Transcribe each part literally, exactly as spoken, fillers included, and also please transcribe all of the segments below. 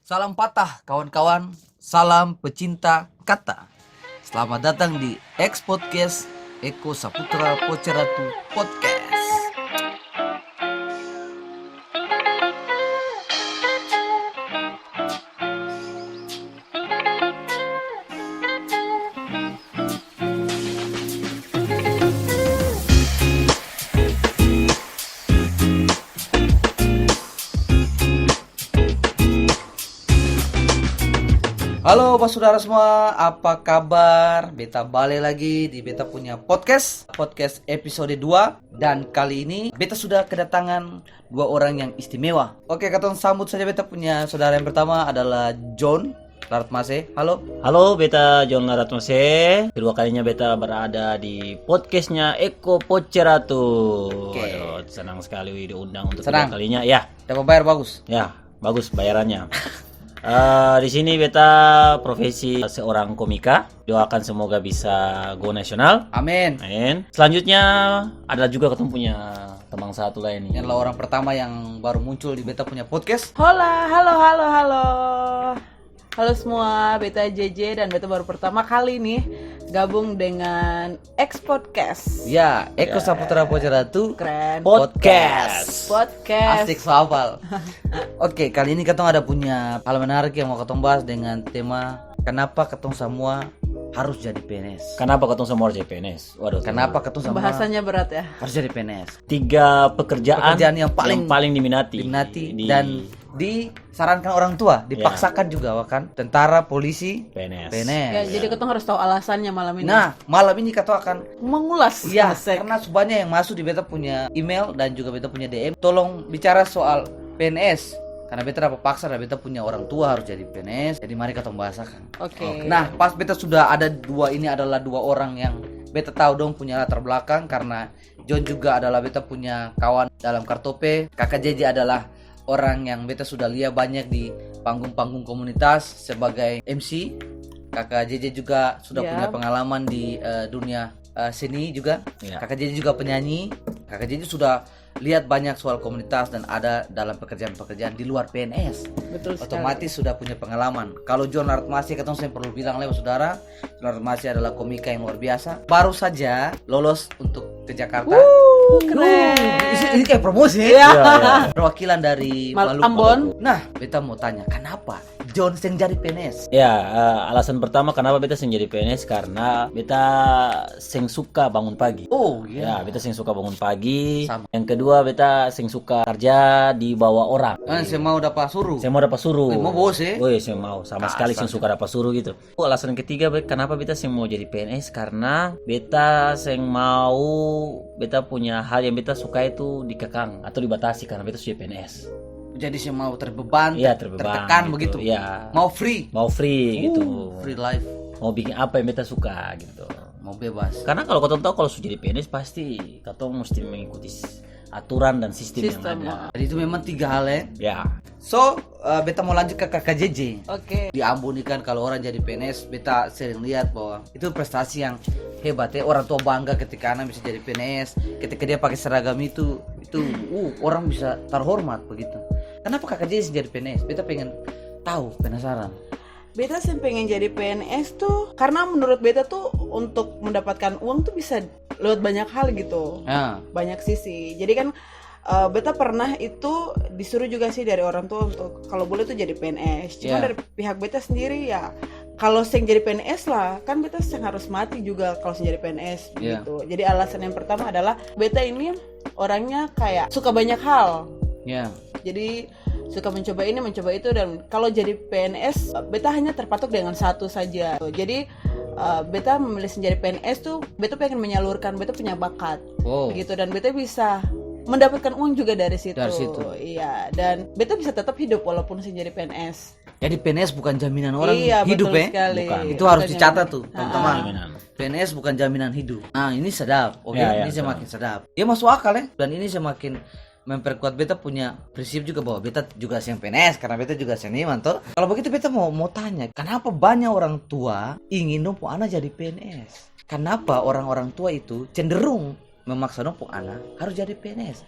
Salam patah, kawan-kawan. Salam pecinta kata. Selamat datang di X Podcast, Eko Saputra Poceratu Podcast. Halo basudara semua, apa kabar? Beta bale lagi di beta punya podcast, podcast episode dua. Dan kali ini beta sudah kedatangan dua orang yang istimewa. Oke, katong sambut saja beta punya saudara yang pertama adalah John Laratmase. Halo. Halo, beta John Laratmase. Kedua kalinya beta berada di podcastnya Eko Poceratu. Oke. Aduh, senang sekali diundang untuk kedua kalinya. Ya. Dapat bayar bagus? Ya, bagus bayarannya. Eh, di sini beta profesi seorang komika. Doakan semoga bisa go nasional. Amin. Amin. Selanjutnya ada juga katong punya teman satu lain nih. Yang adalah orang pertama yang baru muncul di beta punya podcast. Hola, halo, halo, halo. Halo semua, beta J J dan beta baru pertama kali nih gabung dengan X Podcast. Ya, Eko Saputra Poceratu. Keren. Podcast. Podcast. Asik, so hafal. Oke, kali ini katong ada punya hal menarik yang mau katong bahas dengan tema kenapa katong samua harus jadi P N S. Kenapa katong samua harus jadi P N S? Waduh, kenapa katong samua Bahasanya berat ya. Harus jadi P N S? Tiga pekerjaan Pekerjaan yang paling yang paling diminati. Diminati Di dan disarankan orang tua, Ya. dipaksakan juga, kan? Tentara, polisi, P N S. P N S. Ya, jadi katong harus tahu alasannya malam ini. Nah, malam ini katong akan Mengulas. Iya, Asik. karena su banya yang masuk di beta punya email dan juga beta punya D M. Tolong bicara soal P N S. Karena beta dapa paksa dan beta punya orang tua harus jadi P N S. Jadi mari katong bahasakan. Oke. Oke. Nah, pas beta sudah ada dua, ini adalah dua orang yang beta tahu dong punya latar belakang karena John juga adalah beta punya kawan dalam Kartope. Kaka J J adalah orang yang beta sudah lia banyak di panggung-panggung komunitas sebagai M C. Kaka J J juga sudah Ya. punya pengalaman di, eh, dunia, eh, seni juga. Ya. Kaka J J juga penyanyi. Kaka J J sudah lihat banyak soal komunitas dan ada dalam pekerjaan-pekerjaan di luar P N S. Betul sekali. Otomatis sudah punya pengalaman. Kalau John Laratmase, katong seng perlu bilang lagi, saudara. John Laratmase adalah komika yang luar biasa. Baru saja lolos untuk ke Jakarta. Wuh, keren. Ini, ini kayak promosi, ya? Iya, iya. Perwakilan dari Mal-, Maluku. Ambon. Nah, beta mau tanya, kenapa John seng jadi P N S? Ya, eh, alasan pertama kenapa beta seng jadi P N S karena beta seng suka bangun pagi. Oh, iya. Ya, beta seng suka bangun pagi. Sama. Yang kedua, beta seng suka karja di bawah orang. Eh, seng mau dapa suruh. Seng mau dapa suruh. Eh, mau bos, eh? Oh, iya, seng mau. Sama sekali seng suka dapa suruh gitu. Alasan ketiga, be-, kanapa beta seng mau jadi P N S, karna beta seng mau beta punya hal yang beta suka itu dikekang atau dibatasi karna beta su jadi P N S. Jadi seng mau terbeban, Iya, ter-, terbeban tertekan gitu. begitu. Iya. Mau free. Mau free Uh, gitu. Free life. Mau bikin apa yang beta suka gitu. Mau bebas. Karna kalo katong tau, kalo su jadi P N S, pasti katong musti mengikuti s-, aturan dan sistem yang Sistem, ada. ah. Jadi itu memang tiga hal, ya? Ya. So, eh, beta mau lanjut ke Kaka J J. Oke. Di Ambon ini kan, kalo orang jadi P N S, beta sering lihat bahwa itu prestasi yang hebat, ya. Orang tua bangga ketika anak bisa jadi P N S, ketika dia pakai seragam itu, itu, uh, orang bisa terhormat begitu. Kenapa Kaka J J jadi P N S? Beta pengen tahu, penasaran. Beta seng pengen jadi P N S tuh, karna menurut beta tuh untuk mendapatkan uang tuh bisa lewat banyak hal gitu. Ya. Banyak sisi. Jadi kan, eh, beta pernah itu disuruh juga sih dari orang tua untuk kalau boleh tuh jadi P N S. Cuma Ya. dari pihak beta sendiri ya, kalau seng jadi P N S lah, kan beta seng harus mati juga kalau seng jadi P N S Ya. gitu. Jadi alasan yang pertama adalah beta ini orangnya kayak suka banyak hal. Ya. Jadi suka mencoba ini, mencoba itu, dan kalau jadi P N S, beta hanya terpatok dengan satu saja. Jadi, eh, beta memilih seng jadi P N S tuh, beta pengen menyalurkan beta punya bakat. Wow. Gitu, dan beta bisa mendapatkan uang juga dari situ. Dari situ. Iya, dan beta bisa tetap hidup walaupun seng jadi P N S. Jadi P N S bukan jaminan orang Iya, hidup, betul eh? sekali. Bukan. Itu harus Bukan dicatat jaminan. tuh, Ah. teman-teman. Jaminan. P N S bukan jaminan hidup. Nah, ini sedap. Oke, Ya, ya, ini betul. semakin sedap. Dia masuk akal, ya. Dan ini semakin memperkuat beta punya prinsip juga bahwa beta juga seng P N S, karena beta juga seniman, toh. Kalau begitu, beta mau, mau tanya, kenapa banyak orang tua ingin dong pung ana jadi P N S? Kenapa orang-orang tua itu cenderung memaksa dong pung ana harus jadi P N S?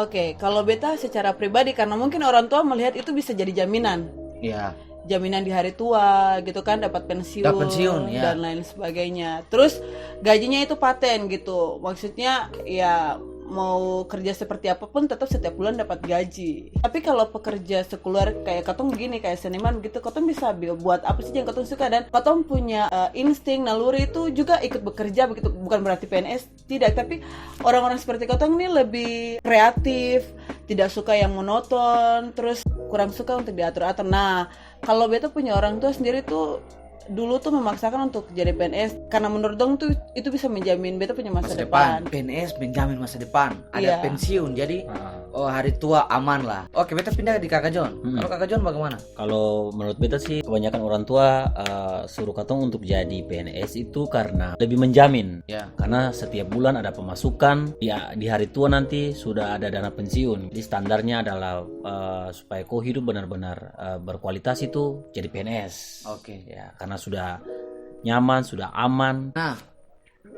Oke, kalau beta secara pribadi, karena mungkin orang tua melihat itu bisa jadi jaminan. Iya. Jaminan di hari tua gitu kan, dapat pensiun, dapat pensiun, ya, dan lain sebagainya. Terus gajinya itu paten gitu. Maksudnya ya mau kerja seperti apapun tetap setiap bulan dapat gaji. Tapi kalau pekerja sekuler kayak katong gini, kayak seniman gitu, katong bisa bi-, buat apa sih yang katong suka dan katong punya eh, insting naluri itu juga ikut bekerja begitu. Bukan berarti P N S tidak, tapi orang-orang seperti katong ini lebih kreatif, tidak suka yang monoton, terus kurang suka untuk diatur-atur. Nah, kalau beta punya orang tua sendiri tuh dulu tuh memaksakan untuk jadi P N S karena menurut dong tuh itu bisa menjamin beta punya masa depan. P N S menjamin masa depan. Ada pensiun, jadi oh, hari tua aman lah. Oke, beta pindah di Kaka John. Kalau Kaka John bagaimana? Kalau menurut beta sih, kebanyakan orang tua eh, suruh katong untuk jadi P N S itu karena lebih menjamin. Ya. Karena setiap bulan ada pemasukan, di, di hari tua nanti sudah ada dana pensiun. Jadi standarnya adalah eh, supaya ko hidup benar-benar eh, berkualitas itu jadi P N S. Oke. Ya, karena sudah nyaman, sudah aman. Nah,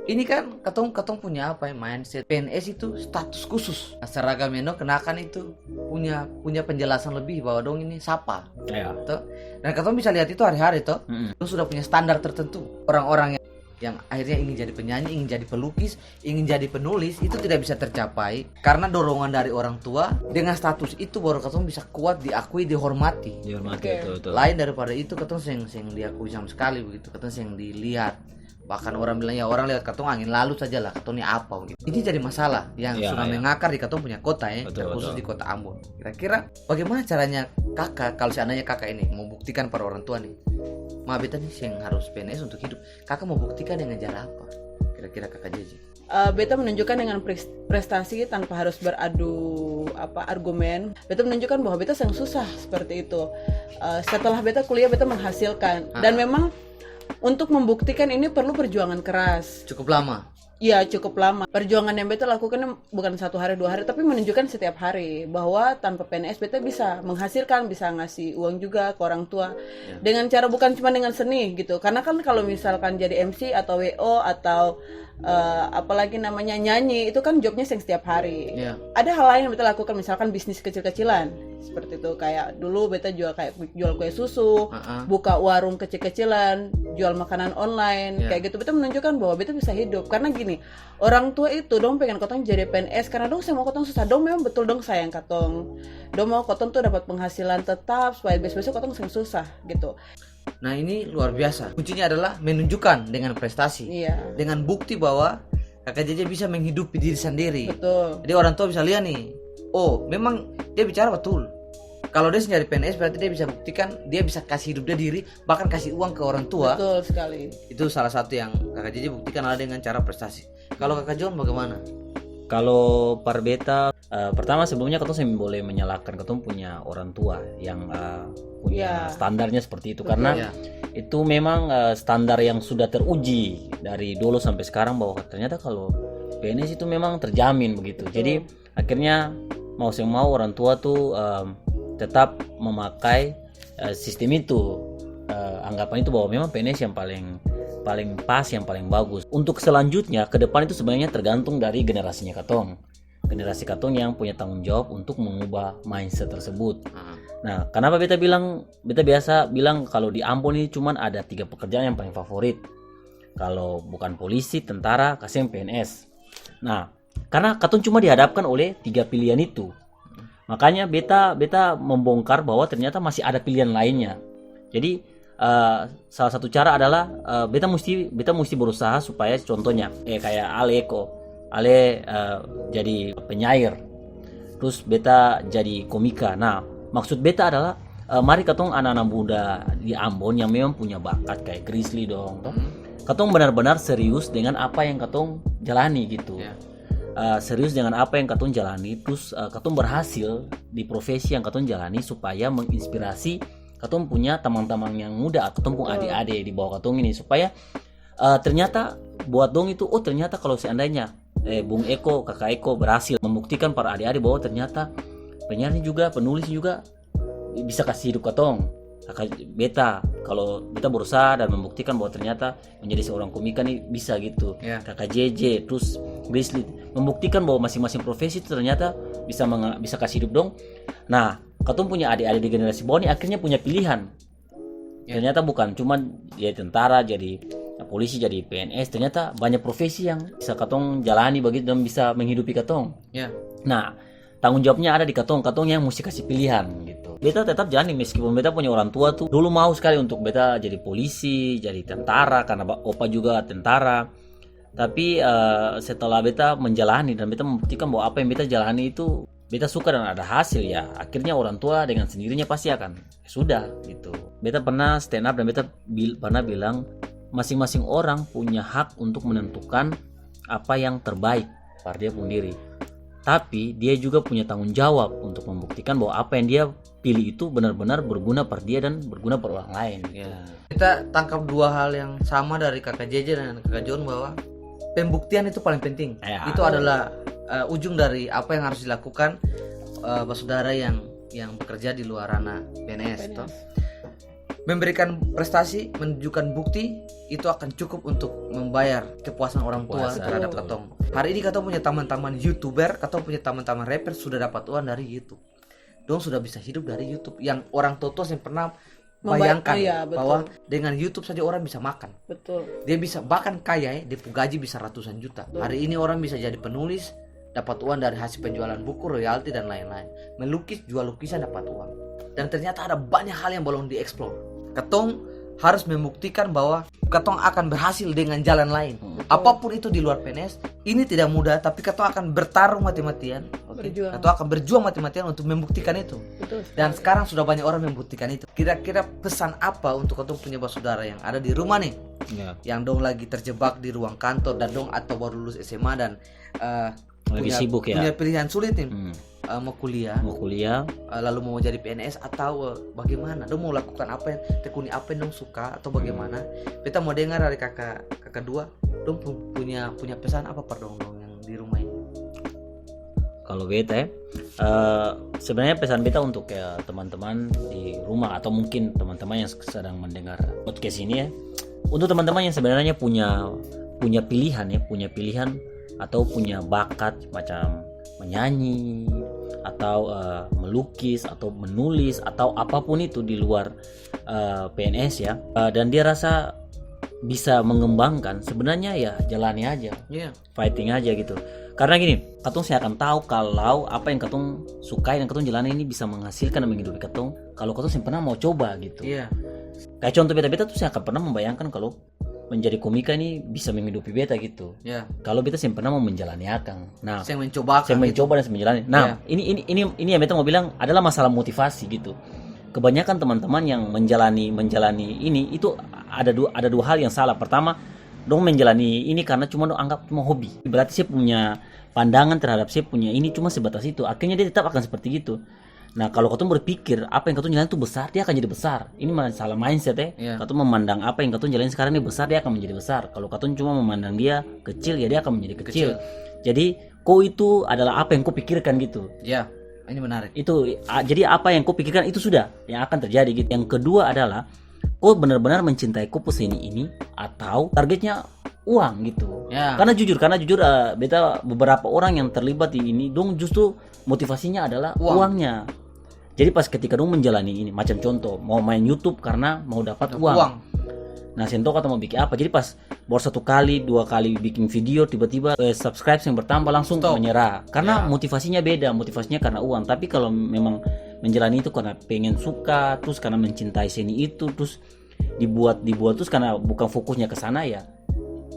ini kan katong, katong punya apa ya, mindset P N S itu status khusus. Nah, seragam yang dong kenakan itu punya, punya penjelasan lebih bahwa dong ini sapa. Ya. Toh? Dan katong bisa lihat itu hari-hari toh. Mm-mm. Dong sudah punya standar tertentu. Orang-orang yang, yang akhirnya ingin jadi penyanyi, ingin jadi pelukis, ingin jadi penulis, itu tidak bisa tercapai karena dorongan dari orang tua. Dengan status itu baru katong bisa kuat, diakui, dihormati. Dihormati, betul, betul. Lain daripada itu, katong seng, seng diakui sama sekali begitu. Katong seng dilihat. Bahkan orang bilang, "Ya, orang lewat katong angin lalu saja lah, katong ni apa?" Gitu. Ini jadi masalah yang sudah mengakar di katong punya kota, ya, terkhusus di kota Ambon. Kira-kira bagaimana caranya Kaka, kalau seandainya Kaka ini mau buktikan pada orang tua nih, "Ma, beta nih seng harus P N S untuk hidup." Kaka mau buktikan dengan cara apa? Kira-kira Kaka Jeje? Eh, beta menunjukkan dengan pres-, prestasi tanpa harus beradu apa argumen. Beta menunjukkan bahwa beta seng susah seperti itu. Eh, setelah beta kuliah, beta menghasilkan. Dan memang untuk membuktikan ini perlu perjuangan keras. Cukup lama. Iya, cukup lama. Perjuangan yang beta lakukan ini bukan satu hari, dua hari, tapi menunjukkan setiap hari bahwa tanpa P N S beta bisa menghasilkan, bisa ngasih uang juga ke orang tua. Ya. Dengan cara bukan cuma dengan seni gitu. Karena kan kalau misalkan jadi M C atau W O atau eh, apalagi namanya nyanyi, itu kan jobnya seng setiap hari. Ya. Ada hal lain yang beta lakukan, misalkan bisnis kecil-kecilan. Seperti itu, kayak dulu beta jual, kayak jual kue susu, buka warung kecil-kecilan, jual makanan online, kayak gitu. Beta menunjukkan bahwa beta bisa hidup. Karena gini, orang tua itu dong pengen katong jadi P N S karena dong seng mau katong susah. Dong memang betul dong sayang katong. Dong mau katong tuh dapat penghasilan tetap supaya besok-besok katong seng susah gitu. Nah, ini luar biasa. Kuncinya adalah menunjukkan dengan prestasi. Iya. Dengan bukti bahwa Kaka Jeje bisa menghidupi diri sendiri. Betul. Jadi orang tua bisa lihat nih, oh, memang dia bicara betul. Kalau dia seng jadi P N S, berarti dia bisa buktikan, dia bisa kasih hidup dia diri, bahkan kasih uang ke orang tua. Betul sekali. Itu salah satu yang Kaka Jeje buktikan adalah dengan cara prestasi. Kalau Kaka John bagaimana? Kalau par beta, eh, pertama sebelumnya katong seng boleh menyalahkan katong punya orang tua yang, eh, punya standarnya seperti itu. Betul. Karena itu memang, eh, standar yang sudah teruji dari dulu sampai sekarang bahwa ternyata kalau P N S itu memang terjamin begitu. Betul. Jadi akhirnya mau seng mau orang tua tuh, em, tetap memakai, eh, sistem itu, eh, anggapan itu bahwa memang P N S yang paling, paling pas, yang paling bagus. Untuk selanjutnya, ke depan itu sebenarnya tergantung dari generasinya katong. Generasi katong yang punya tanggung jawab untuk mengubah mindset tersebut. Ah. Nah, kenapa beta bilang, beta biasa bilang kalau di Ambon ini cuman ada tiga pekerjaan yang paling favorit. Kalau bukan polisi, tentara, kaseng P N S. Nah, karena katong cuma dihadapkan oleh tiga pilihan itu. Makanya beta, beta membongkar bahwa ternyata masih ada pilihan lainnya. Jadi, eh, salah satu cara adalah, eh, beta musti, beta musti berusaha supaya contohnya, eh, kayak Ale Eko. Ale, eh, jadi penyair. Terus beta jadi komika. Nah, maksud beta adalah, eh, mari katong anak-anak muda di Ambon yang memang punya bakat kayak Grizzly dong, toh. Hmm. Katong benar-benar serius dengan apa yang katong jalani gitu. Ya. Eh, serius dengan apa yang katong jalani, terus, eh, katong berhasil di profesi yang katong jalani supaya menginspirasi katong punya tamang-tamang yang muda atau katong pung ade-ade di bawah katong ini, supaya, eh, ternyata buat dong itu, oh, ternyata kalau seandainya, eh, Bung Eko, Kaka Eko berhasil membuktikan para ade-ade bahwa ternyata penyanyi juga, penulis juga, bisa kasi hidup katong. Kaka beta, kalo beta berusaha dan membuktikan bahwa ternyata menjadi seorang komika nih bisa gitu. Ya. Kaka J J, terus Grizzly, membuktikan bahwa masing-masing profesi itu ternyata bisa menga-, bisa kasih hidup dong. Nah, katong punya adik-adik di generasi bawah nih akhirnya punya pilihan. Ya. Ternyata bukan cuman jadi tentara, jadi polisi, jadi P N S, ternyata banyak profesi yang bisa katong jalani begitu dan bisa menghidupi katong. Ya. Nah, tanggung jawabnya ada di katong, katong yang musti kasih pilihan gitu. Beta tetap jalani meskipun beta punya orang tua tuh dulu mau sekali untuk beta jadi polisi, jadi tentara, karena ba-, opa juga tentara. Tapi, eh, setelah beta menjalani dan beta membuktikan bahwa apa yang beta jalani itu beta suka dan ada hasil, ya akhirnya orang tua dengan sendirinya pasti akan, "Ya sudah," gitu. Beta pernah stand up dan beta bil-, pernah bilang, masing-masing orang punya hak untuk menentukan apa yang terbaik par dia pung diri. Tapi dia juga punya tanggung jawab untuk membuktikan bahwa apa yang dia pilih itu benar-benar berguna par dia dan berguna par orang lain. Ya. Kita tangkap dua hal yang sama dari Kaka J J dan Kaka John, bahwa pembuktian itu paling penting. Ya. Itu adalah, eh, ujung dari apa yang harus dilakukan, eh, basudara yang, yang bekerja di luar ranah P N S, P N S, toh. Memberikan prestasi, menunjukkan bukti, itu akan cukup untuk membayar kepuasan orang tua, kepuasan, terhadap, betul, katong. Hari ini katong punya taman-taman YouTuber, katong punya taman-taman rapper sudah dapat uang dari YouTube. Dong sudah bisa hidup dari YouTube. Yang orang tua-tua seng pernah membayangkan, iya, betul, bahwa dengan YouTube saja orang bisa makan. Betul. Dia bisa bahkan kaya, eh, dia pu gaji bisa ratusan juta. Betul. Hari ini orang bisa jadi penulis, dapat uang dari hasil penjualan buku, royalti, dan lain-lain. Melukis, jual lukisan, dapat uang. Dan ternyata ada banyak hal yang balong dieksplor. Katong harus membuktikan bahwa katong akan berhasil dengan jalan lain. Hmm. Betul. Apapun itu di luar P N S, ini tidak mudah, tapi katong akan bertarung mati-matian. Oke? Berjuang. Katong akan berjuang mati-matian untuk membuktikan itu. Betul sekali. Dan sekarang sudah banyak orang membuktikan itu. Kira-kira pesan apa untuk katong punya basudara yang ada di rumah nih? Ya. Yang dong lagi terjebak di ruang kantor dan dong atau baru lulus S M A dan, eh, lagi punya, sibuk, ya, punya pilihan sulit nih. Hmm. Eh, mau kuliah, mau kuliah, eh, lalu mau jadi P N S atau, eh, bagaimana? Dong mau lakukan apa yang, tekuni apa yang dong suka atau bagaimana? Hmm. Beta mau dengar dari kakak, kakak dua, dong pu-, punya, punya pesan apa par dong, dong yang di rumah ini? Kalau beta, ya, eh, sebenarnya pesan beta untuk, ya, teman-teman di rumah atau mungkin teman-teman yang sedang mendengar podcast ini, ya, untuk teman-teman yang sebenarnya punya, punya pilihan, ya, punya pilihan atau punya bakat macam menyanyi atau, eh, melukis atau menulis atau apapun itu di luar, eh, P N S, ya, eh, dan dia rasa bisa mengembangkan, sebenarnya ya jalani aja. Iya. Fighting aja gitu. Karena gini, katong seng akan tahu kalau apa yang katong sukai dan katong jalani ini bisa menghasilkan dan menghidupi katong kalau katong seng pernah mau coba gitu. Iya. Kayak contoh beta, beta tuh seng akan pernah membayangkan kalau menjadi komika ini bisa menghidupi beta gitu. Iya. Kalau beta seng pernah mau menjalani akang. Nah, seng mencoba akang gitu. Seng mencoba dan seng menjalani. Nah, iya, ini, ini, ini, ini yang beta mau bilang adalah masalah motivasi gitu. Kebanyakan teman-teman yang menjalani, menjalani ini itu ada dua, ada dua hal yang salah. Pertama, dong menjalani ini karena cuma dong anggap cuma hobi. Berarti saya punya pandangan terhadap saya punya ini cuma sebatas itu. Akhirnya dia tetap akan seperti itu. Nah, kalau katong berpikir apa yang katong jalani itu besar, dia akan jadi besar. Ini masalah mindset, eh. Iya. Katong memandang apa yang katong jalani sekarang ini besar, dia akan menjadi besar. Kalau katong cuma memandang dia kecil, ya dia akan menjadi kecil. Kecil. Jadi, ko itu adalah apa yang ko pikirkan gitu. Ya, ini menarik. Itu, a-, jadi apa yang ko pikirkan itu sudah yang akan terjadi gitu. Yang kedua adalah ko benar-benar mencintai ko pu seni ini atau targetnya uang gitu. Ya. Karena jujur, karena jujur, eh, beta beberapa orang yang terlibat di ini, dong justru motivasinya adalah uang, uangnya. Jadi pas ketika dong menjalani ini, macam contoh, mau main YouTube karena mau dapat uang. Dapat uang. Nah, seng tau katong mau bikin apa. Jadi pas baru satu kali, dua kali bikin video, tiba-tiba, eh, subscribe yang bertambah, langsung menyerah. Stop. Karena, ya, motivasinya beda, motivasinya karena uang. Tapi kalau memang menjalani itu karena pengen suka, terus karena mencintai seni itu, terus dibuat, dibuat terus karena bukan fokusnya ke sana, ya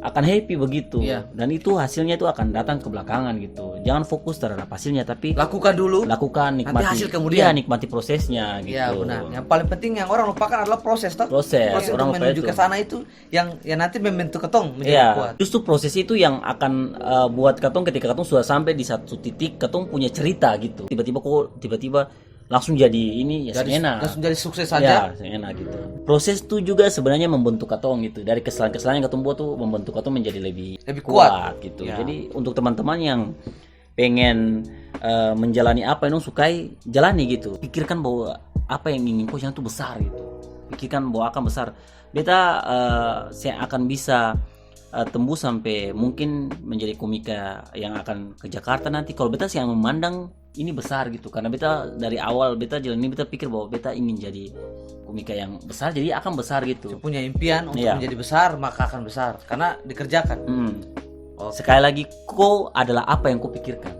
akan happy begitu. Iya. Dan itu hasilnya itu akan datang ke belakangan gitu. Jangan fokus terhadap hasilnya, tapi lakukan dulu, lakukan, nanti nikmati hasil kemudian. Iya, nikmati prosesnya gitu. Iya, benar. Yang paling penting yang orang lupakan adalah proses, toh? Proses. Proses orang untuk menuju ke sana itu yang, yang nanti membentuk katong menjadi kuat. Justru proses itu yang akan, eh, buat katong ketika katong sudah sampai di satu titik, katong punya cerita gitu. Tiba-tiba kok, tiba-tiba langsung jadi ini, ya, jadi seng enak. Langsung jadi sukses saja. Ya, seng enak gitu. Proses tuh juga sebenarnya membentuk katong gitu. Dari kesalahan-kesalahan yang katong buat tuh membentuk katong menjadi lebih, lebih kuat, kuat gitu. Ya. Jadi untuk teman-teman yang pengen, eh, menjalani apa yang dong sukai, jalani gitu. Pikirkan bahwa apa yang ingin ko jalan tuh besar gitu. pikirkan bahwa akang besar. Beta, eh, seng akan bisa, eh, tembus sampe mungkin menjadi komika yang akan ke Jakarta nanti, kalo beta seng memandang ini besar gitu. Karna beta dari awal beta jalan ini, beta pikir bahwa beta ingin jadi komika yang besar, jadi akang besar gitu. Punya impian untuk Iya. menjadi besar, maka akan besar. Karena dikerjakan. Hmm. Oke. Sekali lagi, ko adalah apa yang ko pikirkan.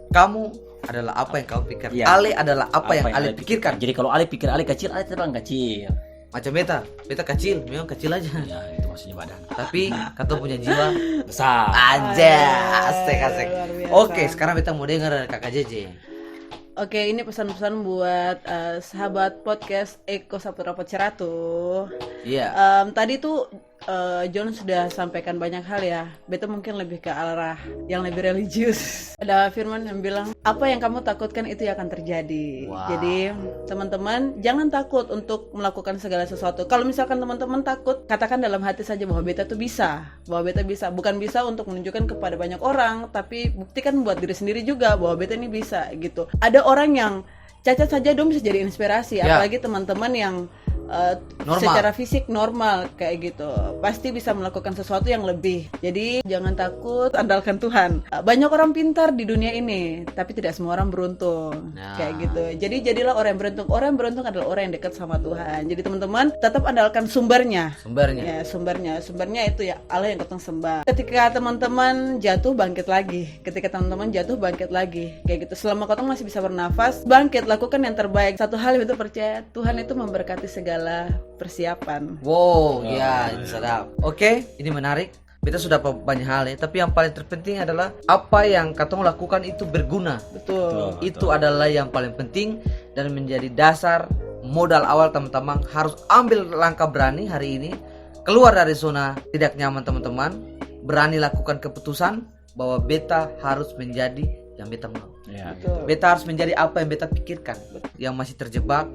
Kamu adalah apa yang kamu pikirkan. Iya. Ale adalah apa yang Ale pikirkan. Jadi, kalo Ale pikir Ale kacil, Ale tetap akan kacil. Macam beta, beta kacil, memang kacil aja. Ya, itu maksudnya badan. Tapi katong punya jiwa Besar. Aja, asik, asik. Luar biasa. Oke, sekarang beta mau dengar dari Kaka Jeje. Oke, ini pesan-pesan buat, eh, sahabat podcast Eko Saputra Poceratu. Iya. Em, tadi tuh, eh, John sudah sampaikan banyak hal ya. Beta mungkin lebih ke arah yang lebih religius. Ada firman yang bilang, "Apa yang kamu takutkan itu yang akan terjadi." Wah. Jadi, teman-teman, jangan takut untuk melakukan segala sesuatu. Kalau misalkan teman-teman takut, katakan dalam hati saja bahwa beta tuh bisa, bahwa beta bisa. Bukan bisa untuk menunjukkan kepada banyak orang, tapi buktikan buat diri sendiri juga bahwa beta ini bisa, gitu. Ada orang yang cacat saja dong bisa jadi inspirasi, Ya. apalagi teman-teman yang, eh, Normal. secara fisik normal kayak gitu, pasti bisa melakukan sesuatu yang lebih. Jadi jangan takut, andalkan Tuhan. Eh, banyak orang pintar di dunia ini, tapi tidak semua orang beruntung. Nah. Kayak gitu. Jadi jadilah orang yang beruntung. Orang yang beruntung adalah orang yang dekat sama Tuhan. Jadi teman-teman, tetap andalkan sumbernya. Sumbernya. Ya, sumbernya. Sumbernya itu ya Allah yang katong sembah. Ketika teman-teman jatuh, bangkit lagi. Ketika teman-teman jatuh, bangkit lagi. Kayak gitu. Selama katong masih bisa bernafas, bangkit, lakukan yang terbaik. Satu hal yang beta percaya, Tuhan itu memberkati segala persiapan. Wow, Luar ya, biasa. Ini sadap. Oke, ini menarik. Beta sudah pa-, banyak hal ya, tapi yang paling terpenting adalah apa yang katong lakukan itu berguna. Betul. Betul, Itu betul. adalah yang paling penting dan menjadi dasar modal awal teman-teman harus ambil langkah berani hari ini, keluar dari zona tidak nyaman teman-teman, berani lakukan keputusan bahwa beta harus menjadi yang beta mau. Ya, Betul. gitu. Beta harus menjadi apa yang beta pikirkan. Yang masih terjebak,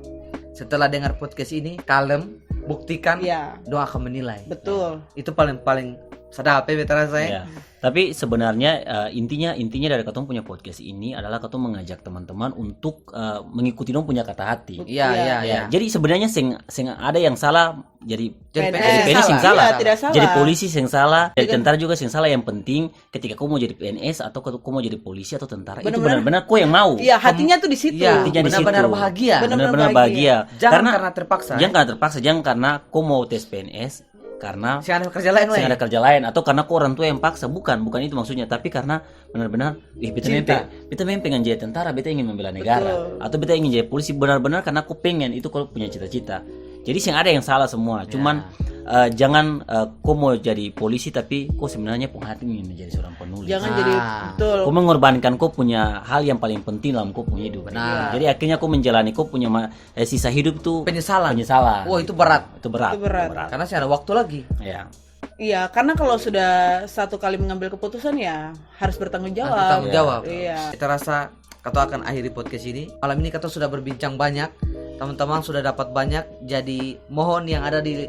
setelah dengar podcast ini, kalem, buktikan, Ya. dong akan menilai. Betul. Itu paling-paling sadap ya, beta rasa ya. Ya. Tapi sebenarnya, eh, intinya, intinya dari katong punya podcast ini adalah katong mengajak teman-teman untuk, eh, mengikuti dong punya kata hati. Iya, Ya. iya, Ya, iya. jadi sebenarnya seng, seng ada yang salah jadi Jadi P N S. P N S seng salah. Iya, tidak salah. Jadi polisi seng salah, jadi Tidak. tentara juga seng salah. Yang penting ketika ko mau jadi P N S atau ko, ko mau jadi polisi atau tentara, itu Benar-benar. benar-benar ko yang mau. Iya, hatinya tuh di situ. Iya, Hatinya di benar-benar situ. bahagia. Benar-benar Benar-benar bahagia. bahagia. Jangan Karena karena terpaksa. Jangan karena terpaksa, jangan karena ko mau tes P N S karena Seng ada kerja lain, seng weh. ada kerja lain, atau karena ko orang tua yang paksa. Bukan, bukan itu maksudnya, tapi karena benar-benar, "Ih, beta Cinta. memang pe-, beta memang pengen jadi tentara, beta ingin membela negara." Betul. Atau beta ingin jadi polisi, benar-benar karena ko pengen, itu ko punya cita-cita. Jadi seng ada yang salah semua, Ya. cuman, eh, jangan, eh, ko mau jadi polisi tapi ko sebenarnya pung hati ingin menjadi seorang penulis. Jangan Ah. jadi, betul. Ko mengorbankan ko punya hal yang paling penting dalam ko punya hidup. Benar. Jadi akhirnya ko menjalani ko punya ma-, eh, sisa hidup tuh Penyesalan. penyesalan. Wah, itu berat. Itu berat. Itu berat. Itu berat. Karena seng ada waktu lagi. Ya. Iya, karena kalau sudah satu kali mengambil keputusan, ya harus bertanggung Harus jawab. bertanggung jawab. Iya. Kita rasa katong akan akhiri podcast ini. Malam ini katong sudah berbincang banyak, teman-teman sudah dapat banyak. Jadi mohon yang ada di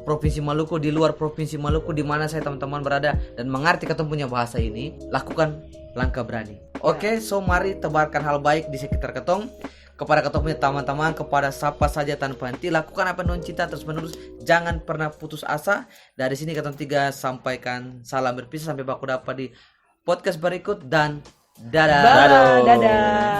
Provinsi Maluku, di luar Provinsi Maluku, di mana saja teman-teman berada dan mengerti katong punya bahasa ini, lakukan langkah berani. Ya. Oke, so mari tebarkan hal baik di sekitar katong. Kepada katong punya teman-teman, kepada sapa saja tanpa henti, lakukan apa yang dong cinta terus menerus, jangan pernah putus asa. Dari sini katong tiga sampaikan salam berpisah, sampai baku dapa di podcast berikut dan dadah. Bye, dadah.